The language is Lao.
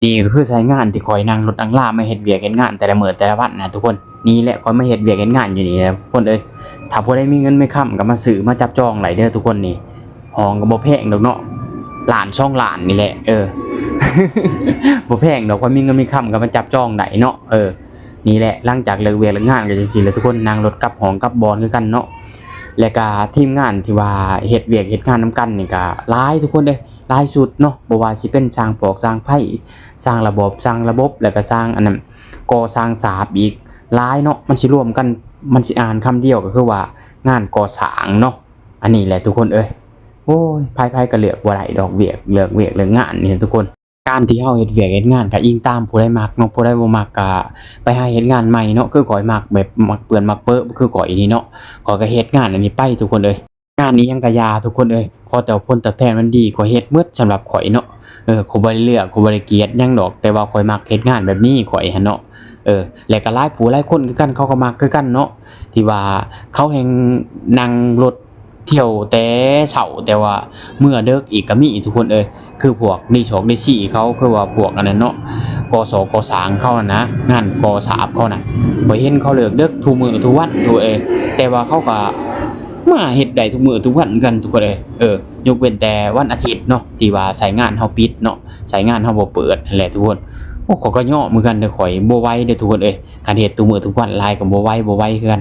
ນີ້ກໍຄືສາຍງານທີ່ຂ້ອຍນັ່ງລົດນັ່ງລາມາເຮັດວຽກເຮັດງານແຕ່ລະມື້ແຕ່ລະວັນນະທຸກຄົນ. ນີ້ແຫຼະ ຂ້ອຍມາເຮັດວຽກເຮັດງານຢູ່ນີ້ແຫຼະທຸກຄົນເອີຍ. ຖ້າຜູ້ໃດມີເງິນມີຄຳກໍມາຊື້ມາຈັບຈອງໄດ້ເດີທຸກຄົນ. ນີ້ຫ້ອງກໍບໍ່ແພງດອກເນາະ ລ້ານສອງລ້ານນີ້ແຫຼະ ເອີ ບໍ່ແພງດອກ ຂ້ອຍມີເງິນມີຄຳກໍມາຈັບຈອງໄດ້ເນາະ ເອີ. ນີ້ແຫຼະ ຫຼັງຈາກເລີກວຽກເລີກງານກໍຈັ່ງຊີ້ແຫຼະທຸກຄົນ ນັ່ງລົດກັບຫ້ອງກັບບ່ອນຄືກັນເນາະ. ແລະກະທີມງານທີ່ວ່າເຮັດວຽກເຮັດງານນຳກັນນີ້ກະຫຼາຍທຸກຄົນເອີຍ ຫຼາຍຊຸດເນາະ ບໍ່ວ່າຊິເປັນຊ່າງປອກຊ່າງໄຟ ຊ່າງລະບອບ ຊ່າງລະບົບ ແລະກະຊ່າງອັນນັ້ນ ກໍ່ສ້າງສາບອີກ ຫຼາຍເນາະ. ມັນຊິລວມກັນ ມັນຊິອ່ານຄຳດຽວກໍຄືວ່າງານກໍ່ສ້າງເນາະ. ອັນນີ້ແຫຼະທຸກຄົນເອີຍ ໂອ້ຍ ໃຜໆກໍເລືອກບໍ່ໄດ້ດອກ ວຽກ ເລືອກວຽກເລືອກງານນີ້ທຸກຄົນ. ການທີ່ເຮົາເຮັດວຽກເຮັດງານກໍອີງຕາມຜູ້ໃດມັກເນາະ ຜູ້ໃດບໍ່ມັກກໍໄປຫາເຮັດງານໃໝ່ເນາະ. ຄືຂ້ອຍມັກແບບມັກເປື້ອນມັກເປິ ຄືຂ້ອຍນີ້ເນາະ ຂ້ອຍກໍເຮັດງານອັນນີ້ໄປທຸກຄົນເອີຍ. ງານອີ່ຫຍັງກໍຢ່າທຸກຄົນເອີຍ ຂໍແຕ່ວ່າຜົນຕອບແທນມັນດີ ຂ້ອຍເຮັດໝົດສຳລັບຂ້ອຍເນາະ. ເອີ ຂ້ອຍບໍ່ໄດ້ເລືອກ ຂ້ອຍບໍ່ໄດ້ກຽດຫຍັງດອກ ແຕ່ວ່າຂ້ອຍມັກເຮັດງານແບບນີ້ຂ້ອຍຫັ້ນເນາະ. ເອີ ແລະກໍຫຼາຍຜູ້ຫຼາຍຄົນຄືກັນ ເຂົາກໍມັກຄືກັນເນາະ ທີ່ວ່າເຂົາແຮ່ງນັ່ງລົດ ທ່ຽວແຕ່ເຊົ້າ ແຕ່ວ່າເມືອເດິກອີກກໍມີທຸກຄົນເອີຍ. ຄືພວກດີຊອກດີຊີເຂົາ ຄືວ່າພວກອັນນັ້ນເນາະ ກໍ່ສ້າງກໍ່ສ້າງເຂົາຫັ້ນນະ ງານກໍ່ສາບເຂົານະ ຂ້ອຍເຫັນເຂົາເລີກເດິກທຸກມື້ທຸກວັນທຸກເອີຍ ແຕ່ວ່າເຂົາກໍມາເຮັດໄດ້ທຸກມື້ທຸກວັນຄືກັນທຸກຄົນເອີຍ. ເອີ ຍົກເວັ້ນແຕ່ວັນອາທິດເນາະ ທີ່ວ່າສາຍງານເຮົາປິດເນາະ ສາຍງານເຮົາບໍ່ເປີດຫັ້ນແຫຼະທຸກຄົນ. ໂອ້ ຂ້ອຍກໍຍອມຄືກັນເດີ ຂ້ອຍບໍ່ໄຫວເດີທຸກຄົນເອີຍ ຄັນເຮັດທຸກມື້ທຸກວັນຫຼາຍກໍບໍ່ໄຫວ ບໍ່ໄຫວຄືກັນ.